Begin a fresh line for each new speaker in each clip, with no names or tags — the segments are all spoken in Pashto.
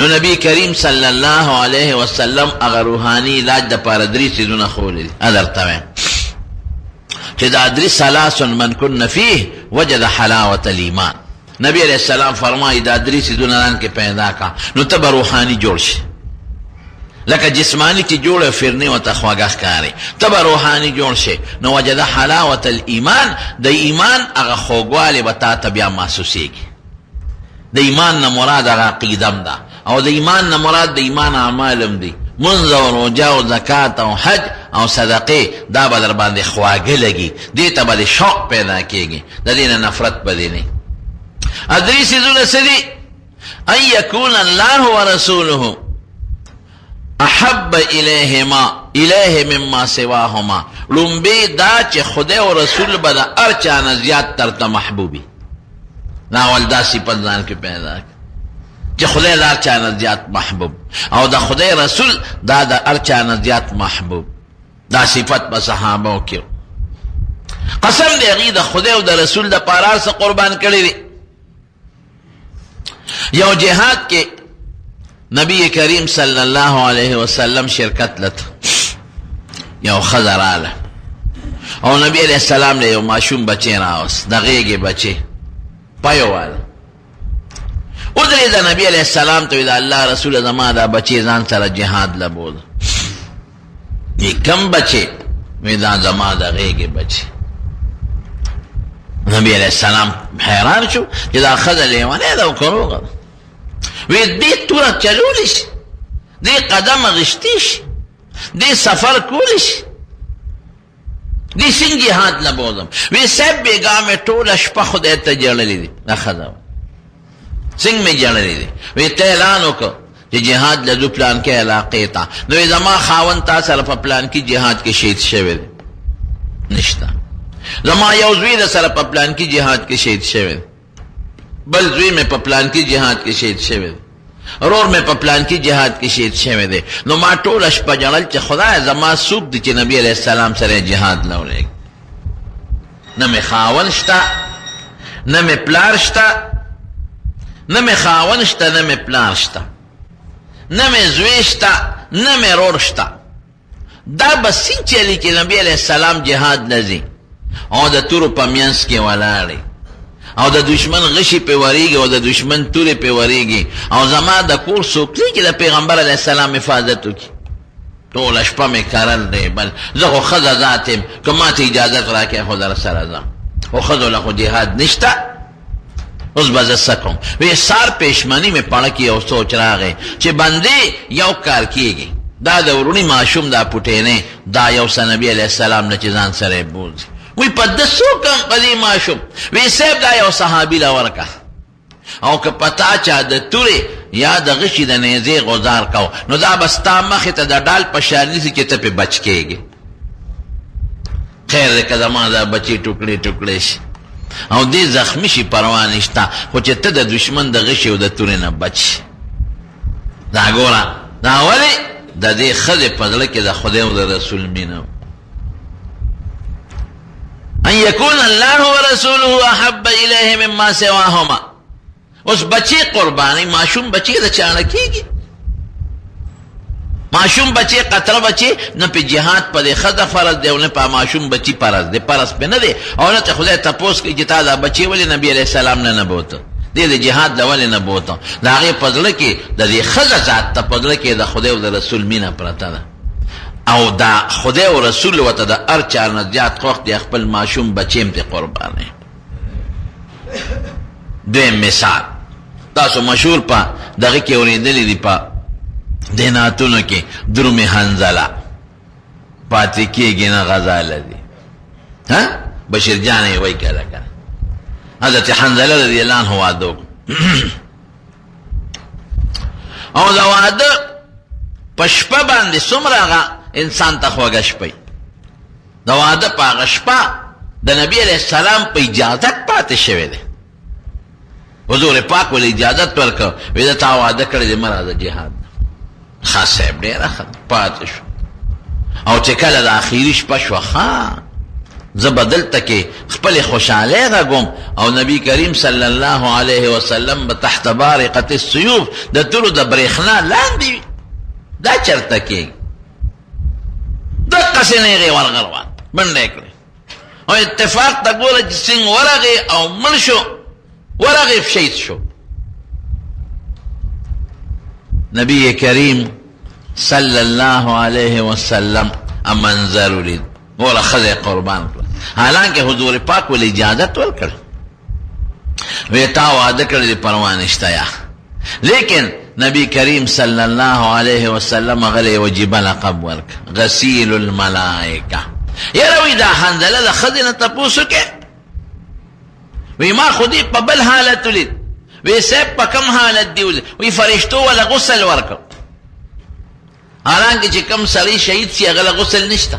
نو نبی کریم صلی الله علیه وسلم هغه روحاني علاج د پاره درې څیزونه ښوولي دي. درته وایم چې دا درې، ثلاث من کن فیه وجد حلاوة الایمان. نبی علیہ السلام فرمایي دا درې څیزونه ځان کې پیدا کا نو ته به روحاني جوړ شې. لکه جسماني چې جوړ فرنې ورته خوږه ښکاري، ته به روحاني جوړ شې. نو وجد حلاوة الایمان، د ایمان هغه خوږوالی به تا ته بیا محسوسېږي. د ایمان نه مراد هغه عقیده هم ده، او د ایمان نه مراد د ایمان اعمال هم دي، مونځ او روژه او زکات او حج او صدقې، دا به در باندې خواږه لګي، دې ته به دې شوق پیدا کېږي، د دې نه نفرت به دې نه وي. درې څیزونه څه دي؟ ان یکون الله ورسوله احب الیهما الیه مما سواهما. ړومبی دا چې خدای او رسول به د هر چا نه زیات درته محبوب وي. دا اول دا صفت ځان کې پیدا کړه چې خدای د هر چا نه زیات محبوب او د خدای رسول دا د هر چا نه زیات محبوب. دا صفت په صحابو کې، قسم دی، هغوی د خدای او د رسول دپاره هر څه قربان کړي دي. یو جهاد کې نبی کریم صلی الله علیه وسلم شرکت لته، یو ښځه راله او نبی علیہ السلام له یو ماشوم بچی راوست، د غېږې بچی پیو واله. ودرېده نبی علیہ السلام ته، د الله رسول، زما دا بچی ځان سره جهاد له بوځه. وی کم بچی؟ وی دا زما د غېږې بچی. نبی علیہ السلام حیران شو چې دا ښځه لیونۍ ده او که روغه ده. وی دې توره چلولی شي، دې قدم اخیستی شي، دې سفر کولی شي، دې څنګه جهاد له بوځم؟ وی صاحب، بېګا مې ټوله شپه خدای ته ژړلې دي. دا ښځه څنګه مې ژړلې دي؟ وی ته اعلان وکړه چې جهاد له ځو پلان کې علاقې ته، نو زما خاوند تا سره په پلان کې جهاد کې شهید شوی دی؟ نشته. زما یو زوی د سره په پلان کې جهاد کې شهید شوی دی، بل زوی مې په پلان کې جهاد کې شهید شوی دی، ورور مې په پلان کې جهاد کې شهید شوی دی. نو ما ټوله شپه ژړل چې خدای، زما څوک دی چې نبی علیه السلام سره جهاد له ولېږي؟ نه مې خاوند شته، نه مې پلار شته، نه مې خاوند شته، نه مې پلار شته، نه مې زوی شته، نه مې ورور شته. دا به څنګه چلی چې نبی علیه السلام جهاد له ځي او د تورو په منځ کې ولاړ او د دشمن غشي پې وریږي او د دشمن تورې پې وریږي، او زما د کور څوک دی چې د پیغمبر علیه السلام حفاظت وکړي؟ ټوله شپه مې کرل دی. بل زه خو ښځه ذات یم، که ماته اجازت راکړې خو در سره ځم، خو ښځو له خو جهاد نشته. اوس به زه څه کوم؟ وی سار پېشمني مې پړه کې یو سوچ راغی چې بندې یو کار کېږي، دا د وروڼي ماشوم دا پوټینې دا یو څه نبي علیه السلام نه چې ځان سره یې بوځي. وی په ده څه وکړم په دې ماشوم؟ وی صاحب، دا یو صحابي له ورکه، او که په تا چا د تورې یا د غشي د نیزې غزار کو نو دا به ستا مخې ته د ډال په شان نیسي چې ته پې بچ کېږې. خیر دی، که زما دا بچی ټوکړې ټوکړې شي او دې زخمی شي پروا نشته، خو چې ته د دشمن د غشي او د تورې نه بچ شي. دا ګوره، دا ولې د دې ښځې په زړه کې د خدای او د رسول مینه. ان یکون الله ورسوله احب الیه مما سواهما. اوس بچی قرباني، ماشوم بچی د چانه کیږي؟ ماشوم بچی، قطره بچی، نه په جهاد په دې ښځه فرض دی او نه په ماشوم بچی فرض دی. فرض پې نه دی او نه ته خدای تپوس کوي چې تا دا بچی ولې نبي علیه السلام نه نه بوته، دې د جهاد له ولې نه بوته. د هغې په زړه کې، د دې ښځه ذات ته په زړه کې د خدای او د رسول مینه پرته ده، او دا خدای او رسول ورته د هر چا نه زیات خوښ دی، خپل ماشوم بچی هم ترې قربانوي. دویم مثال تاسو مشهور په دغه کې اورېدلي دي، په دې نعتونو کې، درومې حنظله پاتې کېږي نه غزاله دي. ها بشیر جان یې وایي کله کله. حضرت حنظله رضی الله عنه واده او د واده په شپه باندې څومره هغه انسان ته خوږه شپه، د واده په هغه شپه د نبی علیه السلام په اجازت پاتې شوی دی. حضور پاک ول اجازت ورکړ، وی دا تا واده کړی دی، مه راځه جهاد. ښه صاحب، ډېره ښه، پاتې شو. او چې کله د اخیري شپه شوه، ښه زه به دلته کې خپلې خوشحالۍ غږوم او نبی کریم صلی الله علیه وسلم به تحت بارقة السیوف د تورو د برېښنا لاندې وي. دا چېرته کېږي؟ دقسې نېغې ورغروان منډه یې کړې او اتفاق ته ګوره چې څنګه ورغی او مړ شو، ورغی شهید شو. نبی کریم صلی الله علیه وسلم منظر ولید، ګوره ښځه یې قربان کړه، حالانکه حضور پاک ول اجازت ورکړ، وی تا واده کړی دی پروا نشته یا، لیکن نبی کریم صلی الله علیه وسلم هغه له یو عجیبه لقب ورکړ، غسیل الملائکه. یاره وی دا حنظله د ښځې نه تپوس وکړې، وی ما خو دې په بل حالت ولید، وی صاحب په کوم حالت دی ولید؟ وی فرشتو وله غسل ورکړ، حالانکه چې کوم سړی شهید سي هغه له غسل نشته.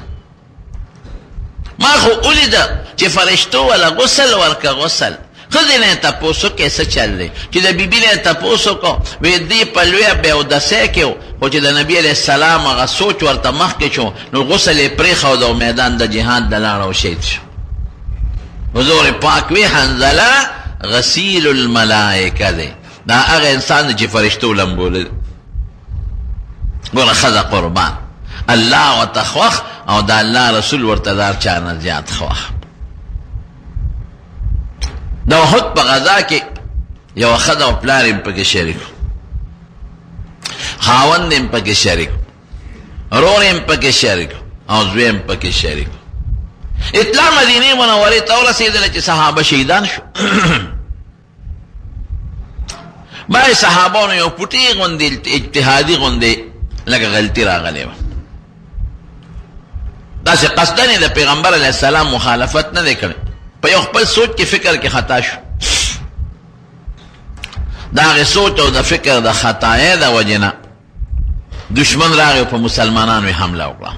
ما خو ولیده چې فرشتو وله غسل ورکه، غسل. ښځې نه یې تپوس وکړی څه چل دی، چې د بیبي نه یې تپوس وکړو وی دی په لویه بې اودسۍ کې و، خو چې د نبي علیه السلام هغه سوچ ورته مخکې شو نو غسل یې پرېښود او میدان د جهاد د لاړ او شهید شو. حضور پاک وی حنظله غسیل الملائکه دی، دا هغه انسان دی چې فرشتو لمبولی. ګوره ښځه قربان، الله ورته خوښ او د الله رسول ورته د هر چا نه زیات خوښ. د احد په غزا کې یوه ښځه او پلار یې پکې شریک، خاوند یې پکې شریک، ورور یې پکې شریک او زوی یې پکې شریک. اطلاع مدینې منورې ته ورسېدله چې صحابه شهیدان شو. بعضې صحابانو یو پوټې غوندې اجتهادي غوندې لږه غلطي راغلې وه، داسې قصداً یې د پیغمبر علیه السلام مخالفت نه دی کړی، په یو خپل سوچ کې فکر کې خطا شو. د هغې سوچ او د فکر د خطایۍ د وجې نه دشمن راغی په مسلمانانو یې حمله وکړه.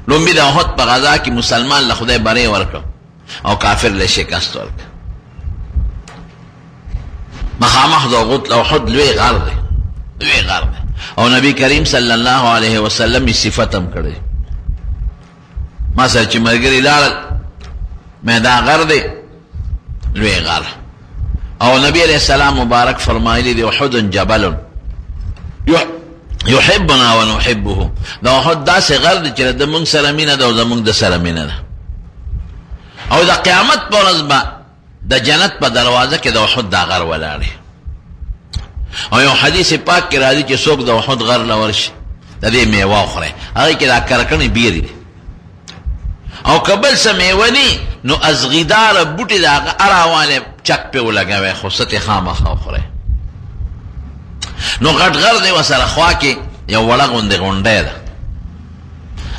لومبي د احد په غزا کې مسلمان له خدای بری ورکړ او کافر له شکست ورکړ. مخامخ د احد لوی غر دی، لوی غر دی، او نبی کریم صلی الله علیه وسلم یې صفت هم کړی. ما سره چې ملګري لاړل، مې دا غر دی لوی غر، او نبی علیہ السلام مبارک فرمایلی دی احد جبل یحبنا ونحبه. دا احد داسې غر دی چې د موږ سره مینه ده او زموږ د سره مینه ده، او د قیامت په ورځ به د جنت په دروازه کې د احد دا غر ولاړ دی. او یو حدیث پاک کې راځي چې څوک د احد غر له ورشي د دې میوه وخوري، هغې کې دا کرکڼې بیرې دي، او که بل څه میوه نی نو ازغیداره بوټي د هغه اراوالی چک پې ولګوی، خو څه ترې خامخا وخورئ. نو غټ غر دی، ورسره خوا کې یو وړه غوندې غونډی ده،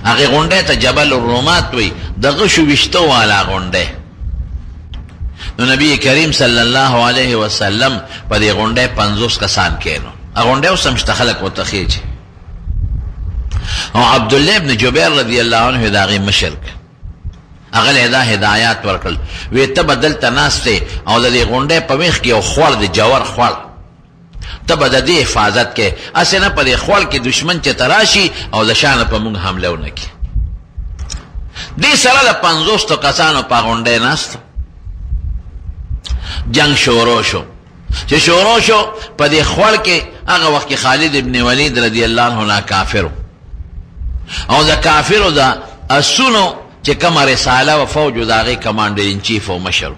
هغې غونډۍ ته جبل الرومات وایي، د غشو ویشتو والا غونډی. نو نبی کریم صلی الله علیه وسلم په دې غونډۍ 50 کسان کینو. هغه غونډۍ اوس هم شته، خلک ورته خېژي. او عبدالله ابن جبیر رضی الله عنه د هغې مشر کړ، هغه له دا هدایات ورکړل، وی ته به دلته ناست یې او د دې غونډۍ په مخ کې یو خوړ دی، جوور خوړ، ته به د دې حفاظت کوې، هسې نه په دې خوړ کې دښمن چې ته راشي او د شا نه په موږ حمله ونه کړي. دې سره د 50 کسانو په غونډۍ ناست، جنگ شروع شو. چې شروع شو په دې خوړ کې هغه وخت کې خالد ابن ولید رضی الله عنه لا کافر، او د کافرو د اسونو چې کومه رساله و فوج د هغې کمانډر ان چیف او مشر.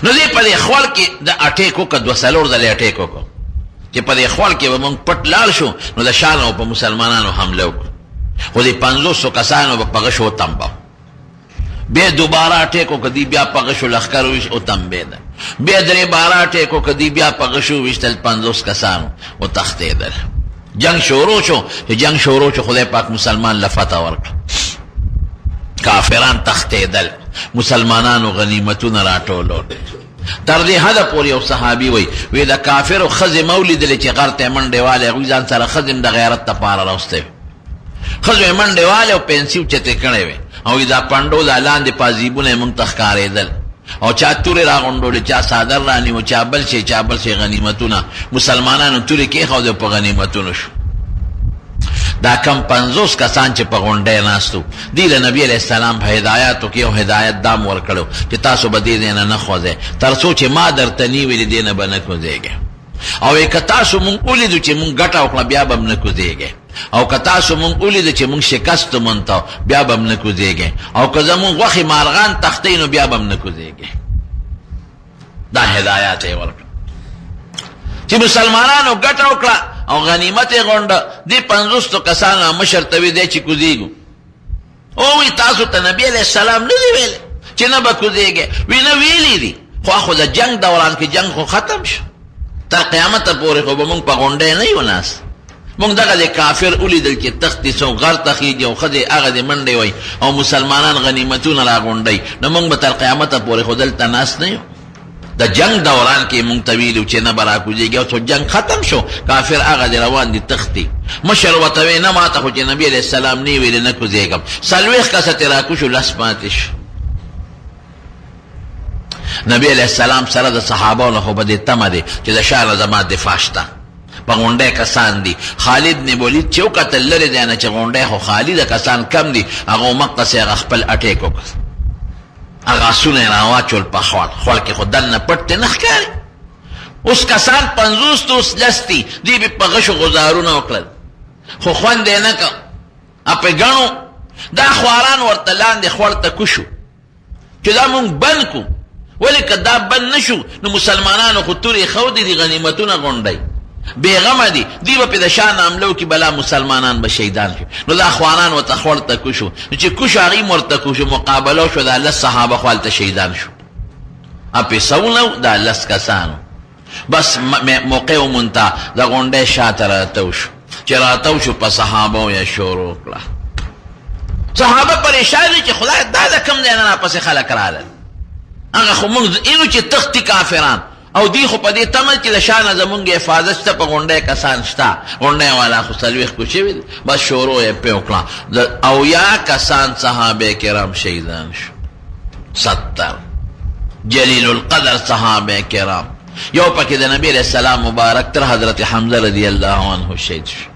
نو دې په دې خوړ کې د اټیک وکړ، 2-4 ځلې اټیک وکړ چې په دې خوړ کې به موږ پټ لاړ شو نو د شا نه په مسلمانانو حمله وکړو، خو دې 500 کسانو به په غشو وتمبه. بیا دوباره اټیک وکړ، دی بیا په غشو لښکر وویشت وتمبېدل. بیا 3 باره اټیک وکړ، دی بیا په غشو وویشتل، 50 کسانو وتښتېدل. جنگ شروع شو، چې جنگ شروع شو خدای پاک مسلمان له فتح ورکړه، کافران تښتېدل، مسلمانانو غنیمتونه راټولول. تر دې حده پورې یو صحابي وایي، وی د کافرو ښځې مه ولیدلې چې غر ته یې منډې والې، هغوی ځان سره ښځې هم د غیرت لپاره راوستې وې، ښځو یې منډې والې او پنسي اوچتې کړې وې، او دا پنډو دا لاندې پازیبونه یې موږ ته ښکارېدل، او چا تورې راغونډولې، چا څادر رانیو، چا بل شی، چا بل شی، غنیمتونه. مسلمانانو تورې کېښودې په غنیمتونو شو. دا کم 50 کسان چې په غونډۍ ناست وو، دوی د نبي علیه السلام په هدایاتو کې یو هدایت دا هم ورکړی چې تاسو به دې ځای نه نه خوځئ تر څو چې ما درته نه ویلي، دې نه به نه کوزېږئ. او که تاسو مونږ ولیدو چې مونږ ګټه وکړه بیا به هم نه کوزېږئ، او که تاسو مونږ ولیدو چې مونږ شکست ومونته بیا به هم نه کوزېږئ، او که زمونږ غوښې مارغان تښتوي نو بیا به هم نه کوزېږئ. دا هدایات یې ورکړه چې مسلمانانو ګټه وکړه او غنیمت یې غونډه. دې 50 کسانو مشر ته وی دی چې کوزېږو، او وی تاسو ته نبی علیه السلام نه دی ویلی چې نه به کوزېږئ؟ وی نه ویلی دي، خو خو د جنګ دوران کې جنګ خو ختم شو، تر قیامته پورې خو به مونږ په غونډۍ نه یو ناست. مونږ دغه د کافر ولیدل چې تښتي، څوک غر ته خېږي او ښځې هغه دې منډې وایي او مسلمانان غنیمتونه راغونډوي، نو مونږ به تر قیامته پورې خو دلته ناست نه یو. د جنګ دوران کې مونږ ته ویلو چې نه به راکوزېږي، او څو جنګ ختم شو کافر هغه دې روان دي تښتي. مشر ورته وایي نه، ما ته خو چې نبي علیه السلام نه ویلي نه کوزېږم. 40 کسه ترې راکوز شو، 10 پاتې شو. نبی علیه السلام سره د صحابو نه خو په دې تمه دی چې د شا نه زما دفاع شته، په غونډۍ کسان دي. خالد بن ولید چې وکتل لرې ځای نه چې غونډۍ خو خالي ده، کسان کم دي، هغه همقسې هغه خپل اټیک وکړ، هغه اسونه یې راواچول په خوړ، خوړ کې خو دننه پټ دی نه ښکاري. اوس کسان 50 ته اوس 10 دي، دوی پې په غشو غزارونه وکړل خو خوند یې نه کړ، پې ګڼو دا خواران ورته لاندې خوړ ته کوشو چې دا مونږ بند کو، ولې که دا بند نه شو نو مسلمانانو خو تورې ښودې دي، غنیمتونه غونډوي، بېغمه دي، دوی به پرې د شا نه حمله وکړي، بلا مسلمانان به شهیدان شي. نو دا خواران ورته خوړ ته کوشو، نو چې کوشو هغوی هم ورته کوشو، مقابله وشوه، دا 10 صحابه خو هلته شهیدان شو. پې سونه وو دا 10 کسانو، بس موقع ومونته د غونډۍ شاته راتاو شو، چې راتاو شو په صحابو یې شروع کړه. صحابه پریشان دي چې خدای دا د کوم ځای نه راپسې خلک رالل، هغه خو موږ اینو چې تښتي کافران، او دوی خو په دې تمه چې د شا نه زمونږ حفاظت شته، په غونډۍ کسان شته، غونډۍ والا خو 40 کو شوي دي. بس شروع یې پرې وکړه، د 70 کسان صحابه کرام شهیدان شو، 70 جلیل القدر صحابه کرام. یو پکې د نبی علیه السلام مبارک تر حضرت حمزه رضی الله عنه شهید شو.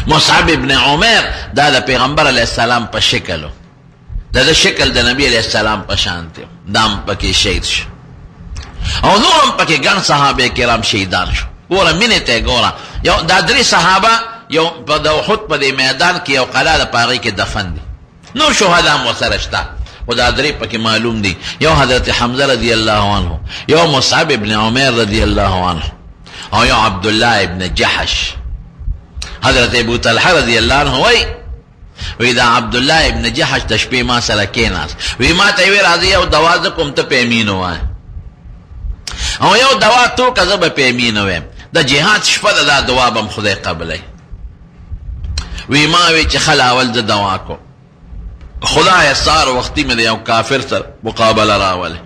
مصعب ابن عمر دا د پیغمبر علیه السلام په شکل، د ده شکل د نبی علیه السلام په شان دی، دا هم پکې شهید شو. او نور هم پکې ګڼ صحابه کرام شهیدان شو. ګوره مینې ته ګوره، یو دا 3 صحابه یو په د احد په دې میدان کې یو قلا ده، په هغې کې دفن دي، نور شهدا هم ورسره شته، خو دا 3 پکې معلوم دي. یو حضرت حمزه رضی الله عنه، یو مصعب ابن عمر رضی الله عنه، او یو عبدالله ابن جحش. حضرت ابو طلحه رضی الله عنه وایي، وی دا عبدالله ابن جحش د شپې ما سره کېناست، وی ما ته یې وی راځه یو دوا زه کوم ته پې امین ووایه، او یو دوا تو که زه به پې امین ووایم، د جهاد شپه ده، دا دوا به هم خدای قبلوي. وی ما وی چې ښه اول زه دوا کوم، خدای سهار وختي مې د یو کافر سره مقابله راولې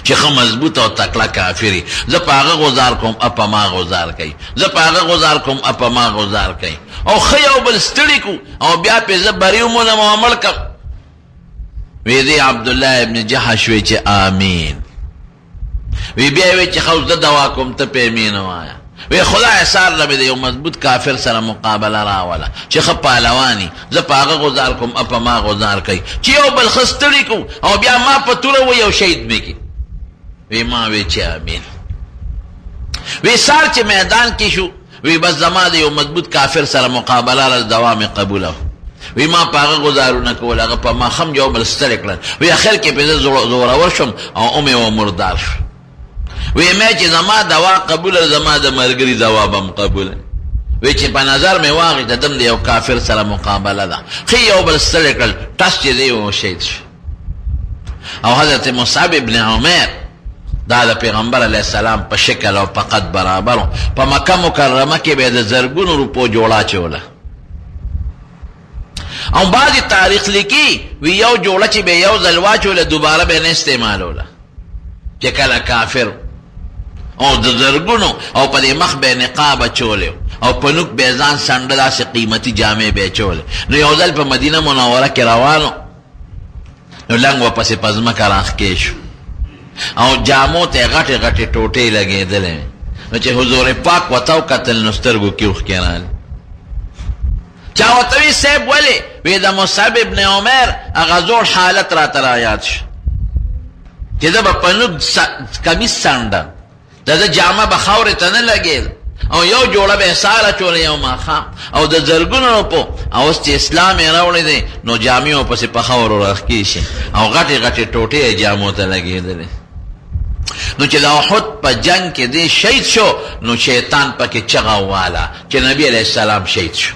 چې ښه مضبوط او تکړه کافر، زه په هغه غزار کوم په ما غزار کوي، زه په هغه غزار کوم په ما غزار کوي، او ښه یو بل ستړي کو، او بیا پې زه بری ومونم او مړ کړم. وی دی عبدالله ابن جحش وی چې آمین. وی بیا وی چې ښه اوس زه دوا کوم ته پې امین ووایه. وی خدای سار له مې د یو مضبوط کافر سره مقابله راوله چې ښه پهلواني، زه په هغه غزار کوم په ما غزار کوي، چې یو بل ښه ستړي کو او بیا ما په توره وایي او شهید مې کړي. وی ما وی چې امین. وی سار چې میدان کې شو، وی بس زما د یو مضبوط کافر سره مقابله را، دوا مې قبوله. وی ما په هغه غزارونه کول، هغه په ما خم یو بل ستړی کړل. وی اخر کې پې زه زورور شوم او ومې و مردار شو. وی مې چې زما دوا قبوله، زما د ملګري دوا به هم قبوله. وی چې په نظر مې واغې د دم د یو کافر سره مقابله ده، ښه یو بل ستړی کړل، ټس چې دی و شهید شو. او حضرت مصعب ابن عمر دا د پیغمبر علیه السلام په شکل او په قد برابر، په مکه مکرمه کې به د زرګونو روپو جوړه چوله. او بعضې تاریخ لیکي وی یو جوړه چې به یو ځل واچوله دوباره به نه استعمالوله، چې کله کافر او د زرګونو او په دې مخ به نقاب اچولی او په نوک به ځان سنډه داسې قیمتي جامې به اچولې. نو یو ځل په مدینه منوره کې روانو، نو لنګ ورپسې په ځمکه راښکې شو او جامو ته غټې غټې ټوټې لګېدلې. نو چې حضور پاک ورته وکتل نو سترګو کې اوښکې راغلې. چا ورته وی صاحب ولې؟ وی د مصعب ابن عمر هغه زوړ حالت راته را یاد شو چې ده به په نوک کمیس څنډه، د ده جامه به خاورې ته نه لګېده او یو جوړه به یې سهار اچولې یو ماښام او د زرګونو روپو. او اوس چې اسلام یې راوړی دی نو جامې ورپسې په خاورو راښکې شي او غټې غټې ټوټې یې جامو ته لګېدلې. نو چې د احد په جنګ کې دی شهید شو نو شیطان پکې چغه وواله چې نبی علیه السلام شهید شو.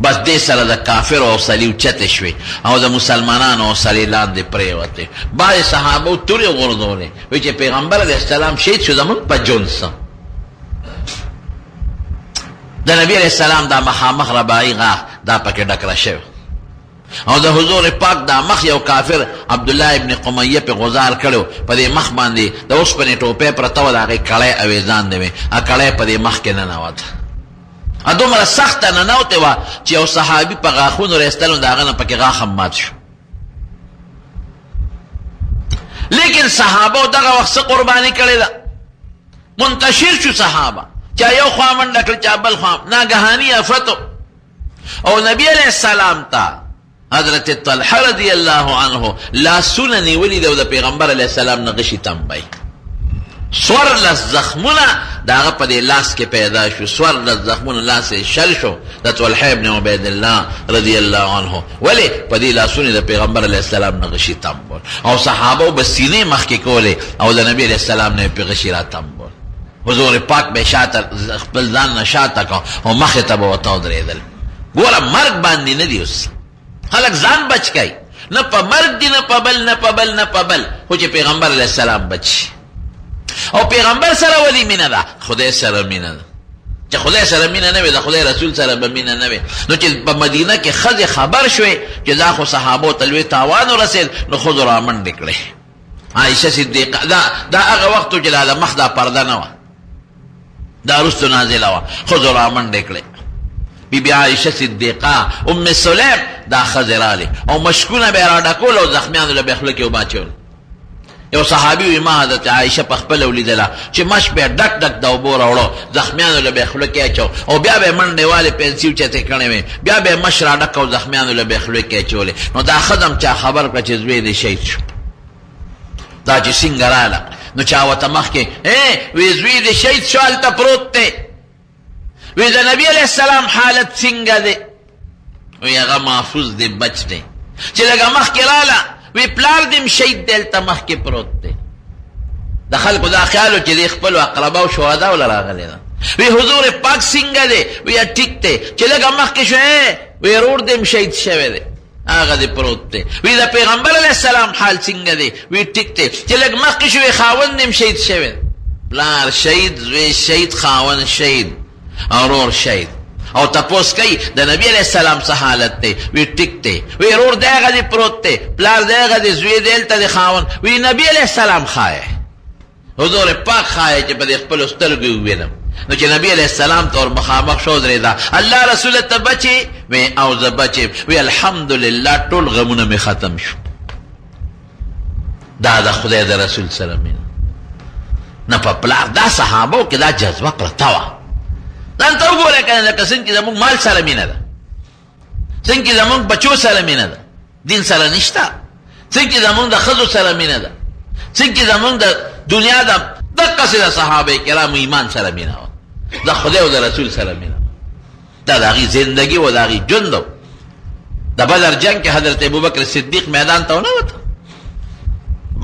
بس دې سره د کافرو حوصلې اوچتې شوې او د مسلمانانو حوصلې لاندې پرېوتې. بعضې صحابو تورې وغورځولې، وی چې پیغمبر علیه السلام شهید شو زمونږ په ژوند څه؟ د نبی علیه السلام دا مخامخ رباعي غاښ دا پکې ډکره شوی او د حضور پاک دا مخ یو کافر عبدالله ابن قمیه په غزار کړو، په دې مخ باندې د اوسپنې ټوپۍ پرته وه، د هغې کړی اویزان دی وی، هغه کړی په دې مخ کې ننوته، دومره سخته ننوتې وه چې یو صحابي په غاښونو راایستل نو د هغه نه پکې غاښ هم مات شو. لیکن صحابه دغه وخت څه قرباني کړې ده، منتشر شو صحابه، چا یو خوا منډه کړه چا بل خوا، ناګهاني افتو. او نبی علیه السلام ته حضرت طلحه رضی الله عنه لاسونه نیولي دي او د پیغمبر علیه السلام نه غشي تمبوي. 14 زخمونه د هغه په دې لاس کې پیدا شو، 14 زخمونه لاس یې شل شو د طلحه ابن عبید الله رضی الله عنه. ولې په دې لاسونو د پیغمبر علیه السلام نه غشي تمبول او صحابه به سینې مخکې کولې او د نبی علیه السلام نه یې په غشي را تمبول. حضور پاک به شاته خپل ځان نه شاته کو او مخې ته به ورته ودرېدل. ګوره مرګ باندې نه دي اوس خلک ځان بچ کوي، نه په مرګ دي نه په بل نه په بل نه په بل، خو چې پیغمبر علیه السلام بچ شي. او پیغمبر سره ولې مینه ده؟ خدای سره مینه ده. چې خدای سره مینه نه وي د خدای رسول سره به مینه نه وي. نو چې په مدینه کې ښځې خبر شوې چې دا خو صحابو ته لوی تاوان ورسېد، نو ښځو رامنډې کړې. عائشه صدیقه دا هغه وخت چې لا د مخ دا پرده نه وه، دا وروسته نازله وه. ښځو رامنډې کړې. بی بی عائشه صدیقه، ام سلیم دا ښځې راغلې او مشکونه به یې راډکول او زخمیانو له به یې خوله کې اوبه اچولې. یو صحابي وي ما حضرت عائشه په خپله ولیدله چې مشک به یې ډک ډک د اوبو راوړو، زخمیانو له به یې خوله کې اچو او بیا به یې منډې والې پنسي اوچتې کړې وې، بیا به یې مش راډک او زخمیانو له به یې خوله کې اچولې. نو دا ښځه هم چا خبر کړه چې زوی دې شهید شو. دا چې څنګه راله نو چا ورته مخکې وی زوی دې شهید شو هلته پروت دی. وی د نبی علیه السلام حالت څنګه دی؟ وی هغه محفوظ دی بچ دی. چې لږه مخکې راله وی پلار دې هم شهید دی هلته مخکې پروت دی. د خلکو دا خیال و چې دی خپلو اقربا او شهداو له راغلی ده. وی حضور پاک څنګه دی؟ وی ټیک دی. چې لږه مخکې شو وی ورور دې هم شهید شوی دی هغه دې پروت دی. وی د پیغمبر علیه السلام حال څنګه دی؟ وی ټیک دی. چې لږ مخکې شو وی خاوند دې هم شهید شوی. پلار شهید، زوی شهید، خاوند شهید، ورور شهید. او تپوس کوي د نبی علیه السلام څه حالت دی؟ وی ټیک دی. وی ورور دی هغه دی پروت دی، پلار دی هغه دی، زوی دی هلته دی، خاوند. وی نبی علیه السلام ښایه، حضور پاک ښایه چې په دې خپلو سترګو یې ووینم. نو چې نبی علیه السلام ته ور مخامخ شو درېده، الله رسوله ته بچې؟ وی او زه بچې. وی الحمدلله ټول غمونه مې ختم شو. دا د خدای د رسول سره مینه نه په پلار. دا صحابو کې دا جذبه پرته وه. ځان ته وګوره که نه، لکه څنګه چې زموږ مال سره مینه ده، څنګه چې زموږ بچو سره مینه ده، دین سره نشته، څنګه چې زموږ د ښځو سره مینه ده، څنګه چې زموږ د دنیا ده، دقسې د صحابه کرامو ایمان سره مینه وه، د خدای او د رسول سره مینه وه. دا د هغې زندګي وه، د هغې ژوند و. د بدر جنګ کې حضرت ابوبکر صدیق میدان ته ونه وته،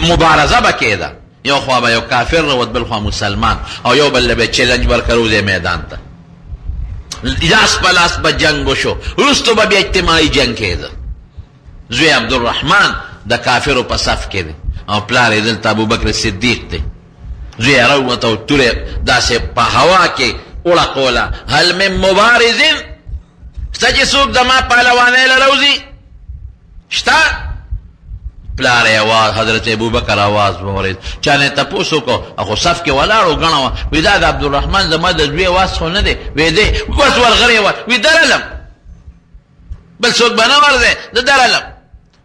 مبارزه به کېده، یو خوا به یو کافر راوت، بل خوا مسلمان، او یو بل له به چیلنج ورکړو دی میدان ته، لاس په لاس به جنګ وشو، وروسته به بیا اجتماعي جنګ کېده. زوی عبدالرحمن د کافرو په صف کې دی او پلار یې دلته ابوبکر صدیق دی. زوی یې راووت او توره داسې په هوا کې وړقوله، هل من مبارزین، شته چې څوک زما پهلوانۍ له راوځي؟ شته؟ پلار یې اواز، حضرت ابوبکر اواز واورېد، چا نه تپوس وکړو، خو صف کې ولاړ و ګڼه وه. وی دا د عبدالرحمن زما د زوی اواز خو نه دی؟ وی دی. بس ورغلی وه، وی درلم، بل څوک به نه ورځی، زه درلم.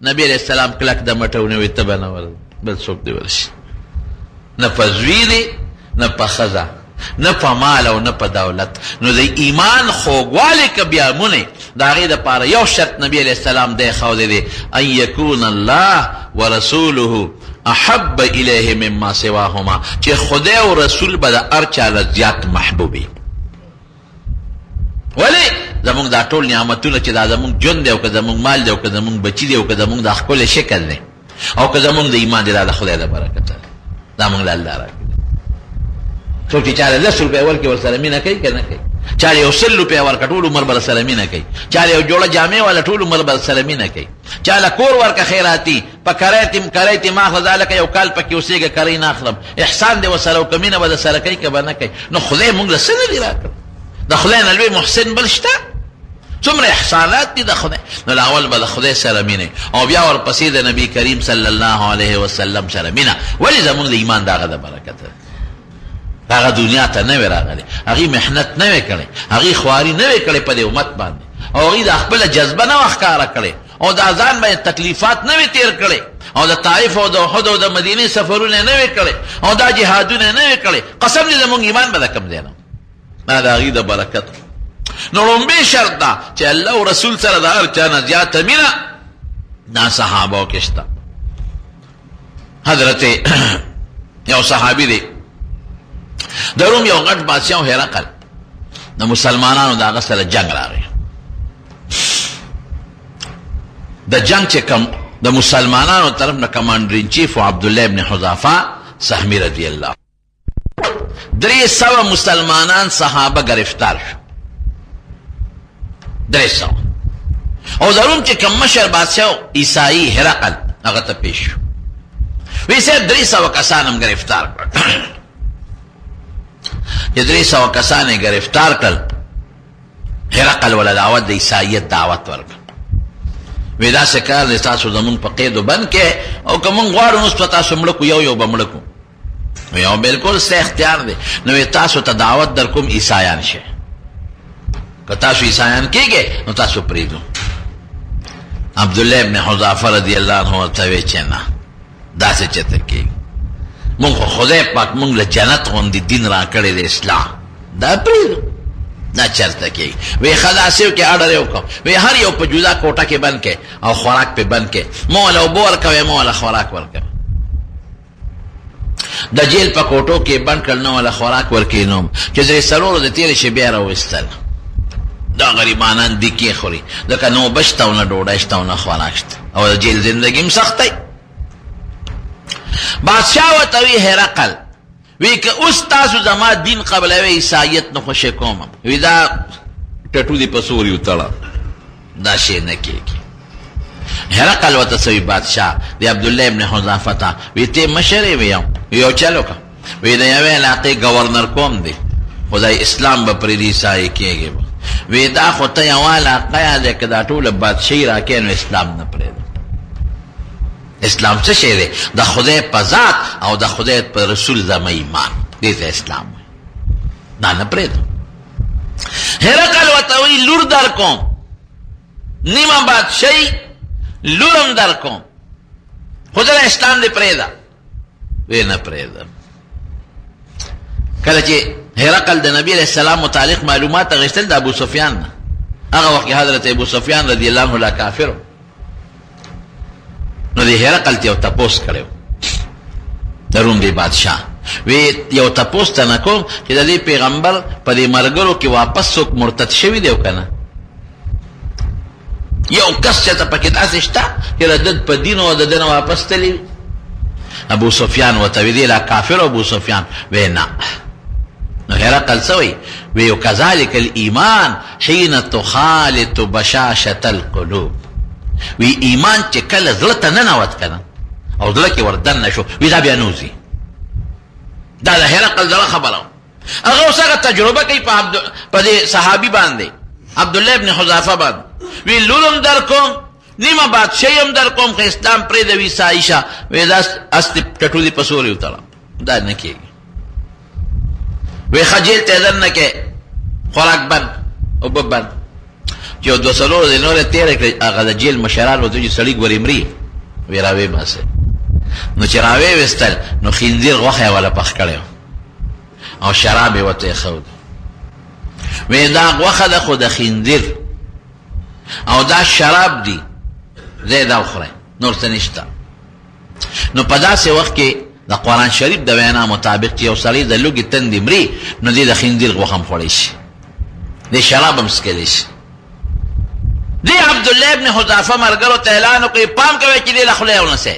نبی علیه السلام کلک د مټه ونیوی، ته به نه ورځې، بل څوک دې ورشي. نه په زوی دی نه په ښځه. نه په مال او نه په دولت. نو د ایمان خوږوالی که بیا مونې د هغې دپاره یو شرط نبی علیه السلام دی ښودی دی، ان یکون الله ورسوله احب الیه مما سواهما، چې خدای او رسول به د هر چا له زیات محبوب وي. ولې زمونږ دا ټول نعمتونه چې دا زمونږ ژوند دی او که زمونږ مال دی او که زمونږ بچي دی او که زمونږ دا ښکلی شکل دی او که زمونږ د ایمان دی، دا د خدای د برکته دی، دا مونږ له الله راکړي. څوک چې چا له لس روپۍ ورکړي ورسره مینه کوي که نه کوي؟ چا له یو 100 روپۍ ورکړه ټول عمر به سره مینه کوي، چا له یو جوړه جامې واله ټول عمر به سره مینه کوي، چا له کور ورکړه خیراتي په کرایه تې مه اخله، دا لکه یو کال پکې اوسېږه کرۍ نه اخلم، احسان دې ورسره وکړه، مینه به درسره کوي که به نه کوي؟ نو خدای مونږ له څه نه دي راکړي؟ د خدای نه لوی محسن بل شته؟ څومره احسانات دي د خدای. نو اول به د خدای سره مینه او بیا ورپسې د نبی کریم صلی الله علیه وسلم سره مینه. ولې زمونږ د ایمان د هغه د برکته هغه دنیا ته نه وی راغلی، هغې محنت نه وی کړی، هغې خواري نه وی کړې په دې امت باندې، او هغې دا خپله جذبه نه وه ښکاره کړې، او دا ځان باندې تکلیفات نه وی تیر کړی، او د طائف او د احد او د مدینې سفرونه نه وی کړی، او دا جهادونه نه وی کړی. قسم دې زمونږ ایمان به د کوم ځای نه، دا د هغې د برکت. نو لومبی شرط دا چې الله او رسول سره د هر چا نه زیاته مینه دا صحابو کې شته. حضرت یو صحابي دی د روم یو غټ بادشاه هرقل، د مسلمانانو د هغه سره جنګ راغی. د جنګ چې کوم د مسلمانانو طرف نه کمانډر ان چیف عبدالله ابن حذافه سهمي رضی الله، 300 مسلمانان صحابه گرفتار شو، 300. او د روم چې کوم مشر بادشاه عیسائی هرقل هغه ته پیش شو، وی صاحب 300 کسان هم گرفتار کړل. چې 300 کسان یې گرفتار کړل، هرقل ولا دعوت د عیسائیت دعوت ورکړ. وی داسې کار دی تاسو زمونږ په قید و بند کې، او که مونږ غواړو نو اوس تاسو مړه کړو، یو یو به مړه کړو. یو بالکل څه اختیار دی. نو تاسو ته دعوت در کوم عیسایان شئ، که تاسو عیسایان کېږئ نو تاسو پرېږدو. عبدالله ابن حذافه رضی الله عنه ورته وی چې نه، داسې چېرته کېږي، مونږ خو خدای پاک مونږ له جنت غوندې دین راکړی دی اسلام، دا پرېږدو، دا چېرته کېږي؟ وی ښه داسې وکړئ، اډر یې وکړو، وی هر یو په جدا کوټه کې بند کړئ او خوراک پې بند کړئ، مه وله اوبه ورکوئ، مه وله خوراک ورکوئ. د جیل په کوټو کې بند کړل، نه وله خوراک ورکوي، نو چې 3-4 ورځې تېرې شي بیا راویستل. دا غریبانان دي کې خوري، ځکه نه اوبه شته او نه ډوډۍ شته او نه خوراک شته، او د جیل زندګي هم سخته وي. بادشاه ورته وی هرقل، وی که اوس تاسو زما دین قبلوئ عیسائیت نو خوشې کوم. وی دا ټټو دې په سوري وتړه، دا شی نه کېږي. هرقل ورته څه وی بادشاه د عبدالله ابن حذافه ته، وی ته مشر یې؟ وی یو چل وکړه، وی د یوې علاقې ګورنر کوم دی، خدای اسلام به پرېږدي عیسایي کېږي به. وی دا خو ته یوه علاقه یاده که دا ټوله بادشاهي راکې نو اسلام نه پرېږدم. اسلام څه شی دی؟ د خدای په ذات او د خدای په رسول زما ایمان، دې ته اسلام وایي، دا نه پرېږدم. هرقل ورته وایي لور در کوم، نیمه بادشاهي لورم در کوم، خو زه اسلام دې پرېږده. وی نه پرېږدم. کله چې هرقل د نبی علیه السلام متعلق معلومات اخیستل د ابو سفیان نه، هغه وخت کې حضرت ابو سفیان رضی الله عنه لا کافر، نو د هرقل ته یو تپوس کړی د روم دی بادشاه، وی یو تپوس ته نه کوم چې د دې پیغمبر په دې ملګرو کې واپس څوک مرتد شوي دی او که نه؟ یو کس چې ته پکې داسې شته چې د ده په دین او د ده نه واپس تللی وي؟ ابو سفیان ورته وی دی لا کافر ابو سفیان، وی نه. نو هرقل څه وایي؟ وی کذلک الایمان حین تخالط بشاشة القلوب. وی ایمان چې کله زړه ته ننوت که نه او زړه کې وردننه شو، وی دا بیا نه وځي. دا د هرقل زړه خبره وه. هغه اوس هغه تجربه کوي په دې صحابي باندې عبدالله ابن حذافه باندې، وی لورم در کوم، نیمه بادشاهي هم در کوم، خو اسلام پرېږده، وی عیسایي شه. وی دا هستې ټټو دې په سوري وتړه، دا نه کېږي. وی ښه جیل ته یې دننه کړې، خوراک بند، اوبه بند. چې یو 2-4 ورځې نورې تېرې کړې، هغه د جیل مشران ورته چې سړي ګورې مري، وی راویې باسئ. نو چې راویې ویستل نو خنزیر غوښه یې وله پخ کړی او شراب یې ورته ایښود. وی دا غوښه ده خو د خنزیر او دا شراب دي، ځای دا وخورئ، نور څه نشته. نو په داسې وخت کې د قرآن شریف د وینا مطابق چې یو سړی د لوږې تندې مري، نو دی د خنزیر غوښه هم خوړی شي، دی شراب هم څکلی شي. دی عبدالله ابن حذافه ملګرو ته اعلان وکړي، پام کوئ چې دی له خولې ونسئ،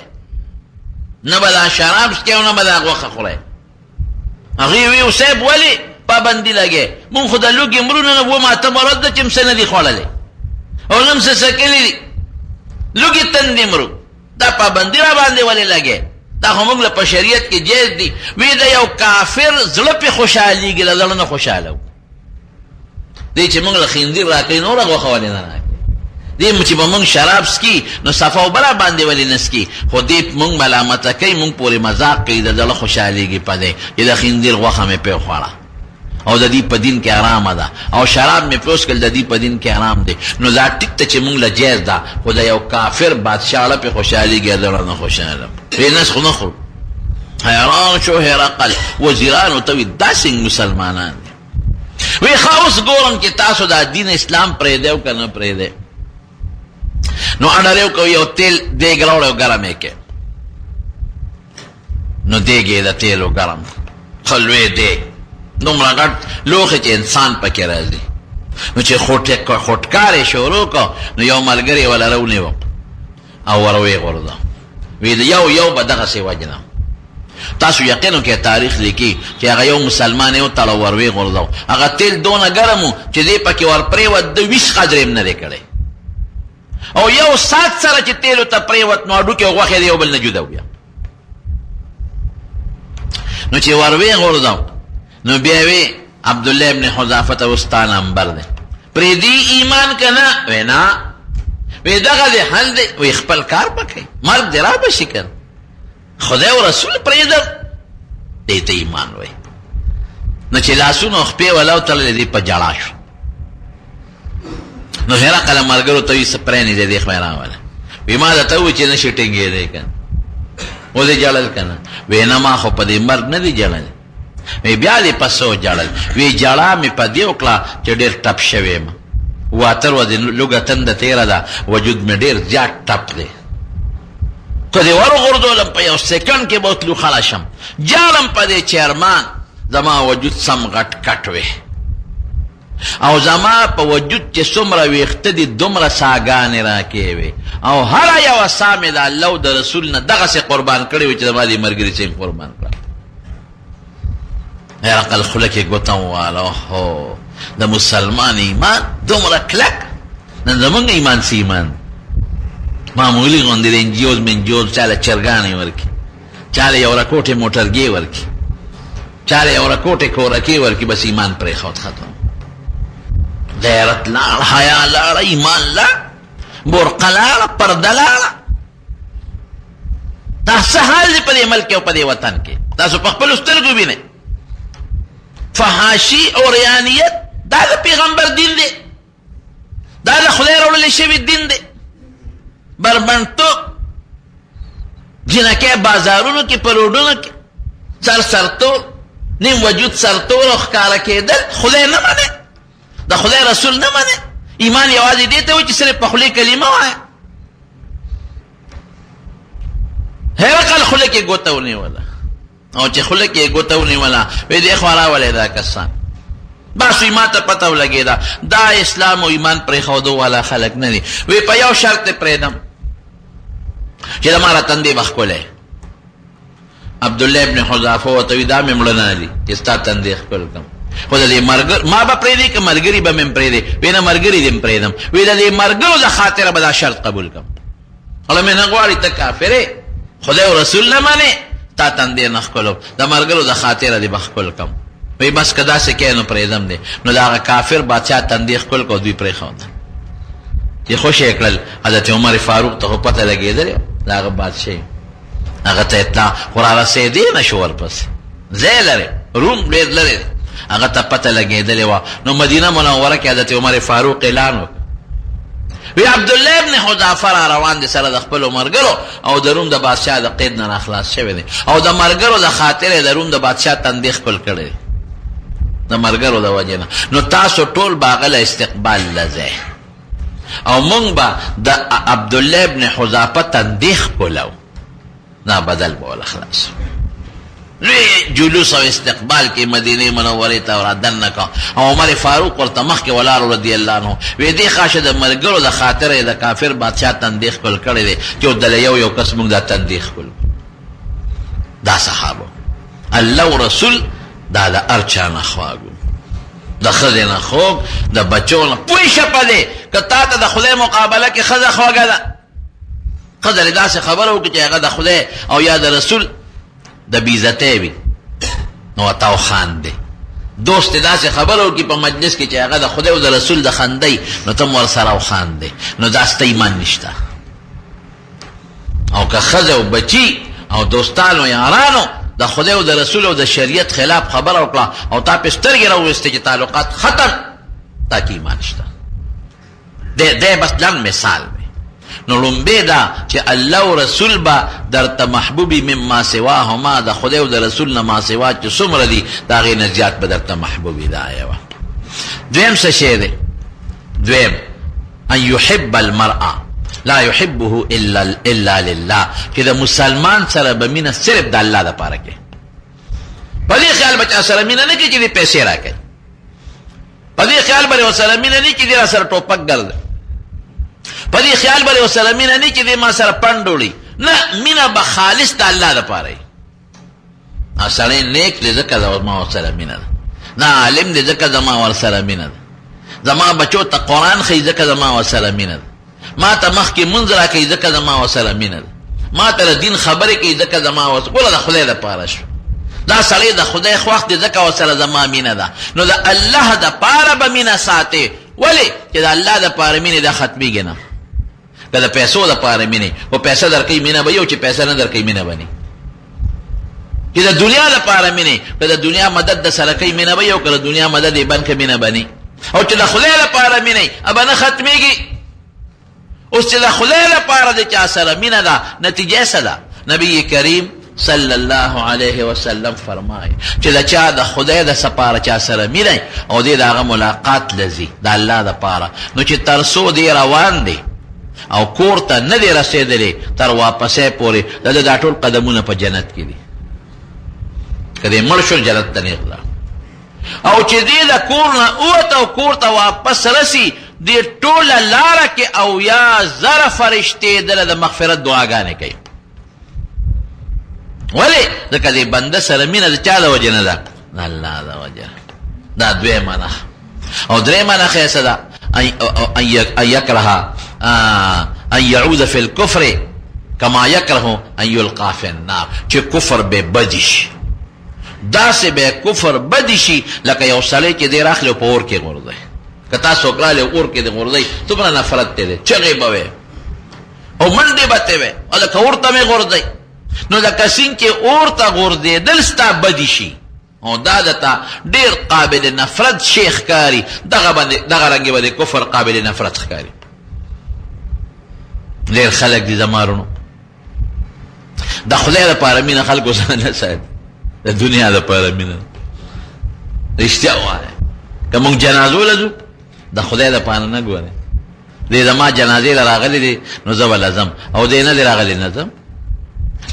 نه به دا شراب څکئ او نه به دا غوښه خورئ. هغوی وی صاحب ولې پابندي لګې، مونږ خو د لوږې مرو، نن اووم اتم ورځ ده چې هم څه نه دي خوړلی او نه هم څه څکلي دي، لوږې تندې مرو، دا پابندي را باندې ولې لګې؟ دا خو موږ له په شریعت کې جایز دي. وی د یو کافر زړه پې خوشحالېږي، له زړه نه خوشحاله وو. دی چې موږ له خنزیر راکوي نوره غوښه ولې نه راکوي؟ دی چې به موږ شراب څکي نو صفا اوبه را باندې ولې نه څکي؟ خو دی موږ ملامته کوي، موږ پورې مذاق کوي، د زړه خوشحالېږي په دی چې د خنزیر غوښه مې پرې وخوړه او د دې په دین کې حرامه ده، او شراب مې پرې وڅښل، د دې په دین کې حرام دی. نو دا ټیک ته چې موږ له جایز ده، خو د یو کافر بادشاه زړه پرې خوشحالېږي، زړه نه خوشحاله وي، نس خو نه خورو. حیران شو هرقل، وزیرانو ته وي دا څنګه مسلمانان دي؟ وی ښه اوس ګورم چې تاسو دا دین اسلام پرېږدئ او که نه پرېږدئ. نو اډر یې وکړ، یو تیل دیګ راوړی او ګرم یې کړ. نو دیګ یې د تیلو ګرم ښه لوی دیګ، دومره غټ لوښی چې انسان پکې راځي. نو چې خوټکار یې شروع کړ، نو یو ملګری یې ورله ونیو او ور ویې غورځاوه، وی یو یو به دغسې وژنم. تاسو یقین وکړئ تاریخ لیکي چې هغه یو مسلمان یې وتړه ور ویې غورځاوه، هغه تیل دونه ګرم و چې دی پکې ور پرېوت، ده ویش قدرې هم نه دی کړی، او یو ساعت سره چې تیلو ته پرېوت نو هډوکي او غوښې د یو بل نه جدا ویا. نو چې ور ویې غورځاوه نو بیا وی عبدالله ابن حذافه ته اوس ستا نمبر دی، پرېږدي ایمان که نه؟ وی نه. وی دغه دی حل دی، وی خپل کار به کوي، مرګ دې را به شي که نه، خدای او رسول پرېږدم، دې ته ایمان وایي. نو چې لاسونه او خپې ولا وتړلې، دی په ژړا شو. نو هرقل ملګرو ته وایي څه پرېنږدی دې خو یې راوله. وی ما درته وویل چې نه شي ټینګېدی که نه، ودې ژړل که نه؟ وی نه، ما خو په دې مرګ نه دی ژړلی. وی بیا دې په څه وژړل؟ وی ژړا مې په دې وکړه چې ډېر ټپ شوی یم، واتر ورځې لوږه تنده تېره ده، وجود مې ډېر زیات ټپ دی، که دې وروغورځولم په یو سیکنډ کې به وتلو خړه شم. ژاړم په دې چې ارمان زما وجود سم غټ کټ وی، او زما په وجود چې څومره ویښته دي دومره ساګانې راکې وي، او هره یوه سا مې د الله او د رسول نه دغسې قربان کړې وي چې زما دې ملګري څنګه قربان کړه. هرقل خوله کې ګوته وواله، اوهو د مسلمان ایمان دومره کلک، نن زمونږ ایمان څه ایمان معمولي غوندې د انجیوز منجیوز، چا له چرګانې ورکړي، چا له یو رکوټې موټرګې ورکړي، چا له یو رکوټې کورکې ورکړي، بس ایمان پرېښود، ختم. غیرت لاړ، حیا لاړه، ایمان لاړ، برقه لاړه، پرده لاړه. دا څه حال دی په دې ملک او په دې وطن کې؟ تاسو په خپلو سترګو وینئ. فحاشي او ریانیت دا د پیغمبر دین دی، دا د خدای راوړل شوی دین دی. بربنډتوب، جینکۍ بازارونو کې په روډونو کې سر سرتور، نیم وجود سرتور او ښکاره کېدل، خدای نه مني، د خدای رسول نه مني. ایمان یوازې دې ته وایي چې صرف په خولې کلمه وایه. هرقل خوله کې ګوته ونیوله، او چې خوله کې یې ګوته ونیوله وی دې خوا راولئ دا کسان. بس وی ما ته پته ولګېده دا اسلام او ایمان پرېښودو والا خلک نه دي. وی په یو شرط یې پرېږدم چې زما را تندې به ښکلی. عبدالله ابن حذافه ورته وی دا مې مړه نه دي چې ستا تندې ښکل کړم، خو د دې مرګ ما به پرېږدې که ملګري به مې هم پرېږدې؟ وی نه، ملګري دې هم پرېږدم. وی د دې ملګرو د خاطره به دا شرط قبول کړم. الله مې نه غواړي، ته کافر یې، خدای او رسول نه منې، تا تندې نه ښکلوم، د ملګرو د خاطره دې به ښکل کړم. وی بس که داسې کوې نو پرېږدم دې. نو د هغه کافر بادشاه تندې ښکل کړ او دوی پرېښودل. چې خوشې یې کړل، حضرت عمر فاروق ته خو پته لګېدلې وه د هغه بادشاه، هغه ته اطلاع خو را رسېدی نه شو، ورپسې ځای لرې، روم ډېر لرې دی، هغه ته پته لګېدلې وه. نو مدینه منوره کې حضرت عمر فاروق اعلان وکړ، وی عبدالله ابن حذافه را روان دی سره د خپلو ملګرو، او د روم د بادشاه د قید نه راخلاص شوی دی، او د ملګرو د خاطره د روم د بادشاه تندې ښکل کړی دی. د مرګرو د وجې نه، نو تاسو ټول به هغه له استقبال له ځئ او مونږ به د عبدالله ابن حذافه تندې ښکلو، دا بدل به وله خلاص. لوی جلوس او استقبال کې مدینه منورې ته را دننه کړ او عمر فاروق ورته مخکې ولاړ رضی الله عنه، وې دې خاشه د ملګرو د خاطره یې د کافر بادشاه تندې ښکل کړی دی چې دله یو یو کس مونږ دا تندې ښکل. دا صحابه الله او رسول دا د هر چا نه خواږو، د ښځې نه خوږ، د بچو نه. پوه شه په دې که تا ته د خدای مقابله کې ښځه خوږه ده، ښځه دې داسې خبره وکړي چې هغه د خدای او یا د رسول د بېعزتۍ وي، نو ورته وخاندې. دوست دې داسې خبره وکړي په مجلس کې چې هغه د خدای او د رسول د خندۍ، نو ته هم ورسره وخاندې، نو دا ستا ایمان نشته. او که ښځه او بچي او دوستانو یارانو د خدای او د رسول او د شریعت خلاف خبره وکړه او تا پې سترګې راوویستې چې تعلقات ختم، تا کې ایمان شته. دی دی بس لنډ مثال دی. نو ړومبی دا چې الله او رسول به درته محبوبي مما سواهما، د خدای او د رسول نه ما سوا چې څومره دي د هغې نه زیات به درته محبوبي. دا یوه. دویم څه شی دی؟ دویم ان يحب المرء لا يحبه الا الا لله، چې د مسلمان سره به مینه صرف د الله لپاره کوي، په دې خیال به چا سره مینه نه کوي چې دې پیسې راکوي، په دې خیال به ورسره مینه نه چې دې را سره ټوپک ګرځي، په دې خیال به ورسره مینه نه چې دې ما سره پنډ وړي، نه، مینه به خالص د الله لپاره وي. سړی نیک دی ځکه زما ورسره مینه ده، نه عالم دی ځکه زما ورسره مینه ده، زما بچو ته قرآن ښیي ځکه زما ورسره مینه ده، ما ته مخکې مونځ راکوي ځکه زما ورسره مینه ده، ما ته د دین خبرې کوي ځکه زما ورسره. ګوره د خدای دپاره شو، دا سړی د خدای خوښ دی ځکه ورسره زما مینه ده، نو د الله دپاره به مینه ساتې. ولې چې د الله دپاره مینې دا ختمېږي نه. که د پیسو دپاره مینې، خو پیسه درکوي مینه به یو، چې پیسه نه درکوي مینه به نه. چې د دنیا لپاره مینې، که د دنیا مدد د سره کوي مینه به یو، که د دنیا مدد یې بند کړي مینه به نه. او چې د خدای لپاره مینې به نه ختمېږي. اوس چې د خدای لپاره د چا سره مینه ده، نتیجه څه ده؟ نبی کریم صلی الله علیه وسلم فرمایي چې د چا د خدای د سپاره چا سره مینه او دې د هغه ملاقات لذي د الله دپاره، نو چې تر څو دې روان دی او کور ته نه دی رسېدلی تر واپسۍ پورې د ده دا ټول قدمونه په جنت کې دي. که دی مړ شو جنت ته نېغ لاړ، او چې دی د کور نه ووت او کور ته واپس رسي، دې ټوله لاره کې 70,000 فرشتې ده له د مغفرت دعاګانې کوي. ولې؟ ځکه دې بنده سره مینه د چا د وجې نه ده؟ د الله د وجې. دا دویمه نښه. او درېیمه نښه یې څه ده؟ ان یکره ان یعود فی الکفر کما یکره ان یلقا فی النار، چې کفر به بدی شي، داسې به کفر بدی شي لکه یو سړی چې دی راخلي او په اور کې غورځوي. که تا څوک راغلی اور کې دې غورځوي، څومره نفرت دی، چغې به وې او منډې به ترې وې، او لکه اور ته مې غورځوي. نو لکه څنګه چې اور ته غورځېدل ستا بدی شي، او دا درته ډېر قابل نفرت شی ښکاري، دغه باندې دغه رنګ به د کفر قابل نفرت ښکاري. ډېر خلک دي زما وروڼو د خدای لپاره مینه خلکو سره نه ساتي، د دنیا لپاره مینه. رښتیا وایه، که موږ جنازو له ځو د خدای لپاره نه ګورې، دی زما جنازې له راغلی دی نو زه وله ځم، او دی نه دی راغلی نه ځم،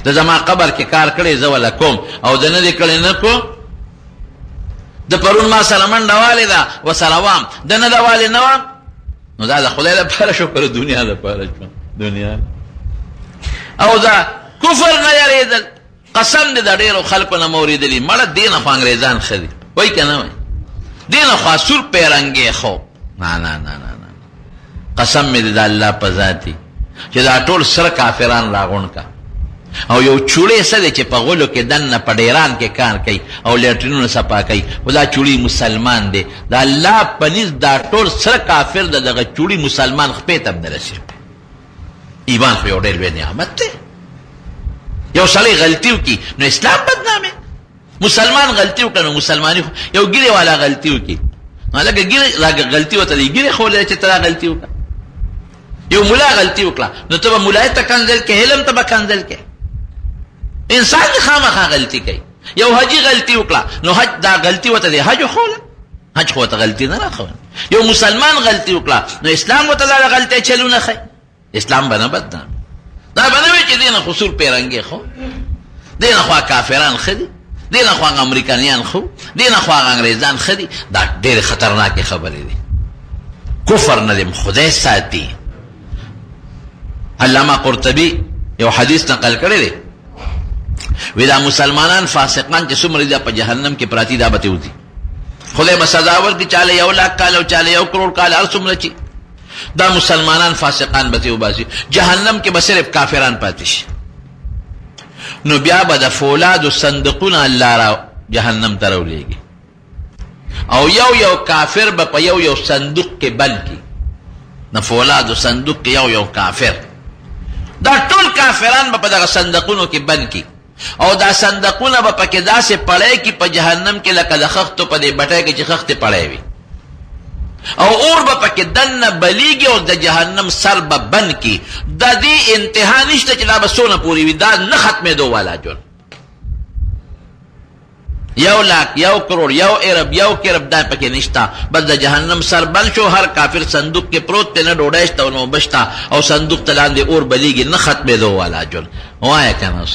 د زما قبر کې کار کړی زه وله کوم، او د نه دی کړی نه کوم. د پرون ما سره منډه والې ده ورسره وام، د نه ده والې نه وام. نو دا د خدای لپاره شو که د دنیا لپاره شو؟ دنیا. او دا کفر نه یریدل، قسم دې د ډېرو خلکو نه مې اورېدلي، مړه دې نه خو انګرېزان ښه دي، وایي که نه وایي؟ دې نه خو سور پیرنګی ښه. نه نه نه نه نه، قسم مې دې د الله په ذات دي چې دا ټول سره کافران راغونډ کا، او یو چوړی څه دی چې په غولو کې دننه په ډیران کې کار کوي او لیټرینونه صفا کوي، خو دا چوړی مسلمان دی. د الله په نزد دا ټول سره کافر د دغه چوړي مسلمان خپې ته هم نه رسي. ایمان خو یو ډېر لوی نعمت دی. یو سړی غلطي وکړي نو اسلام بدنامه، مسلمان غلطي وکړه نو مسلماني، یو ګیرې والا غلطي وکړي نو لکه ګیرې غلطي ورته دی ګیرې ښوولې چې ته دا غلطي وکړه. یو ملا غلطي وکړه نو ته به ملای ته کنځل کې، علم ته به کنځل کې. انسان خامخا غلطي کوي. یو حاجي غلطي وکړه نو حج دا غلطي ورته دی حج وښوله، حج خو ورته غلطي نه راښوله. یو مسلمان غلطي وکړه نو اسلام ورته دا غلطۍ چلونه ښیي، اسلام به نه بدنام. دا به نه وي چې دې نه خو سور پیرنګی خو، دې نه خو کافران ښه دي، دې نه خو هغه امریکایان ښه، دې نه خو هغه انګریزان ښه دي. دا ډېرې خطرناکې خبرې دي. کفر نه دې خدای ساتي. علامه قرطبي یو حدیث نقل کړی دی، وی دا مسلمانان فاسقان چې څومره دي په جهنم کې پراتی، دا به ترې وځي، خدای به سزا ورکړي، چاله 1 لاک کال او چاله 1 کروڑ کال، هر څومره چې دا مسلمانان فاسقان به ترې وباسي. جهنم کې به صرف کافران پاتې شي. نو بیا به د فولادو صندوقونه الله را جهنم ته راولېږي او یو یو کافر به په یو یو صندوق کې بند کړي. د فولادو صندوق کې یو یو کافر، دا ټول کافران به په دغه صندوقونو کې بند کړي او دا صندوقونه به پکې داسې پړی کړي په جهنم کې لکه د خښتو په دې بټۍ کې چې خښتې پړی وي، او اور به پکې دننه بلیږي او د جهنم سر به بند کړي. د دې انتها نشته چې دا به څونه پورې وي، دا نه ختمېدو والا ژوند. 1 لاک، 1 کروڑ، 1 ارب، 1 کرب دا پکې نشته. بس د جهنم سر بند شو، هر کافر صندوق کې پروت دی، نه ډوډۍ شته او نه اوبه شته، او صندوق ته لاندې اور بلیږي، نه ختمېدو والا ژوند. وایه که نه اوس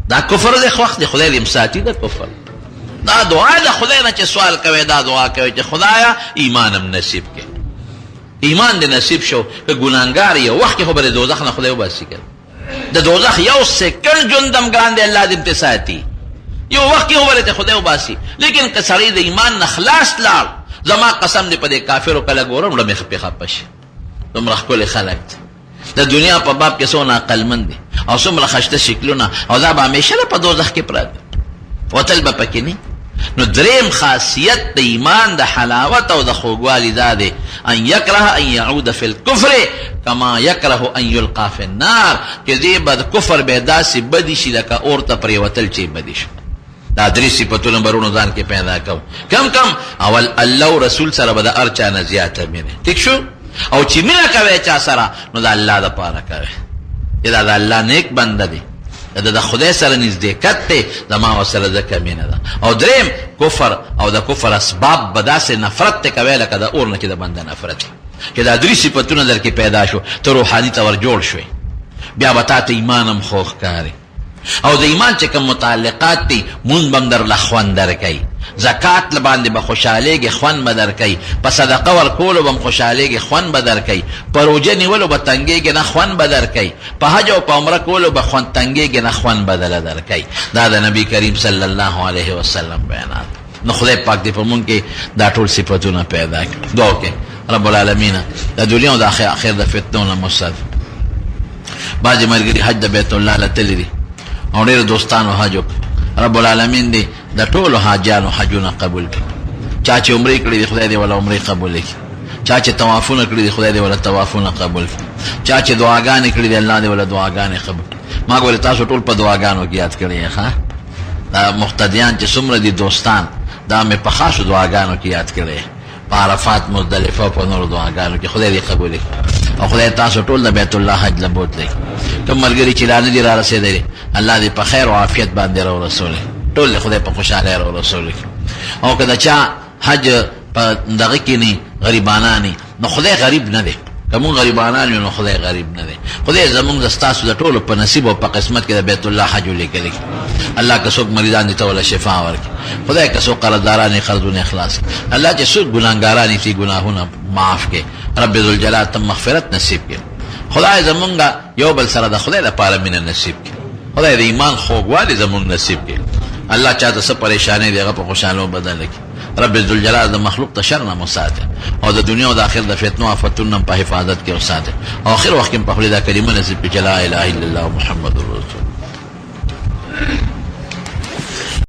دا کفر دی، خوښ دی، خدای دې ساتي د کفر. دا دعا د خدای نه چې سوال کوي، دا دعا کوي چې خدایا ایمان هم نصیب کړي. ایمان دې نصیب شو که ګناهګار یو وخت کې خو به د دوزخ نه خدای وباسي که د دوزخ یو سیکنډ ژوند هم ګران دی، الله دې ته ساتي. یو وخت کې خو به ته خدای وباسي، لیکن که سړی د ایمان نه خلاص لاړ، زما قسم دی په دې کافرو کله ګورم زړه مې پرې خپه شي. دومره ښکلي خلک دي، د دنیا په باب کې څونه عقلمند دي او څومره ښایسته شکلونه، او دا به همیشه په دوزخ کې پراته، وتل به پکې نه. نو دریم خاصیت د ایمان د حلاوت او د خوږوالي دا دی، ان یکره ان یعود فی الکفر کما یکره ان یلقا فی النار، چې دې به د کفر به داسې بدي شي لکه اور ته پرېوتل چې بدي شي. دا درې صفتونه به وروڼو ځان کې پیدا کوو. کم کم اول الله او رسول سره به د هر چا نه زیاته مینه، ټیک شو؟ او چې مینه کوې چا سره نو د الله دپاره کوې، چې دا د الله نیک بنده دی، دا د خدای سره نزدېکت دی، زما ورسره ځکه مینه ده. او دریم کفر او د کفر اسباب به داسې نفرت ته کوې لکه د اور نه چې د بنده نفرت وي. چې دا درې صفتونه در کې پیدا شو، ته روحاني ته ور جوړ شوې، بیا به تا ته ایمان هم ښه ښکاري. او د ایمان چې کوم متعلقات دي، مونځ به هم درله خوند درکوي، زکات له باندې به خوشحالېږې، خوند به درکوي، په صدقه ورکولو به هم خوشحالېږې، خوند به درکوي، په روژه نیولو به تنګېږې نه، خوند به درکوي، په حج او په عمره کولو به خوند تنګېږې نه، خوند به دله درکوي. دا د نبی کریم صلی الله علیه وسلم بیانات. نو خدای پاک دې په مونږ کې دا ټول صفتونه پیدا کړي. دعا وکړئ رب العالمین د دنیا او د آخر د فتنو نه مو ساتي. بعضې ملګري حج د بیت الله له تللي دي او ډېرو دوستانو حج وکړ. رب العالمین دې د ټولو حاجیانو حجونه قبول کړي. چا چې عمرې کړې دي خدای دې ولا عمرې قبولې کړي، چا چې طوافونه کړي دي خدای دې ولا طوافونه قبول کړي، چا چې دعاګانې کړې دي الله دې ولا دعاګانې قبول کړي. ما ګورې تاسو ټول په دعاګانو کې یاد کړي ښه؟ دا مقتدیان چې څومره دي دوستان، دا مې په خاصو دعاګانو کې یاد کړي، په عرفات، مزدلفه او په نورو دعاګانو کې. خدای دې قبول کړي او خدای تاسو ټول د بیت الله حج له بوتلي. کوم ملګري چې لا نه دي را رسېدلي الله دې په خیر او عافیت باندې را ورسولي، ټول دې خدای په خوشحالۍ را ورسولي. او که د چا حج په دغه کې نه غریبانان، نو خدای غریب نه دی. که مونږ غریبانان یو نو خدای غریب نه دی. خدای زمونږ د ستاسو د ټولو په نصیب او په قسمت کې د بیت الله حج ولیکلی. الله که څوک مریضان دي ته وله شفا ورکړي، خدای که څوک قرضداران یې قرضونه خلاص کړي، الله چې څوک ګناهګاران یې ګناهونه معاف کړي، رب ذوالجلال ته مغفرت نصیب کړي. خدای زمونږ یو بل سره د خدای لپاره مینه نصیب کړي، خدای د ایمان خوږوالی زمونږ نصیب کړي. الله چاته څه پریشانۍ دی هغه په خوشحالو بدله کړي. رب ذوالجلال د مخلوق ته شر نه مو ساته او د دنیا او د آخرت د فتنو آفتونو په حفاظت کې وساته، او آخر وخت کې په خپل دا کلمه نصیب کړي چې لا اله الا الله محمد رسول.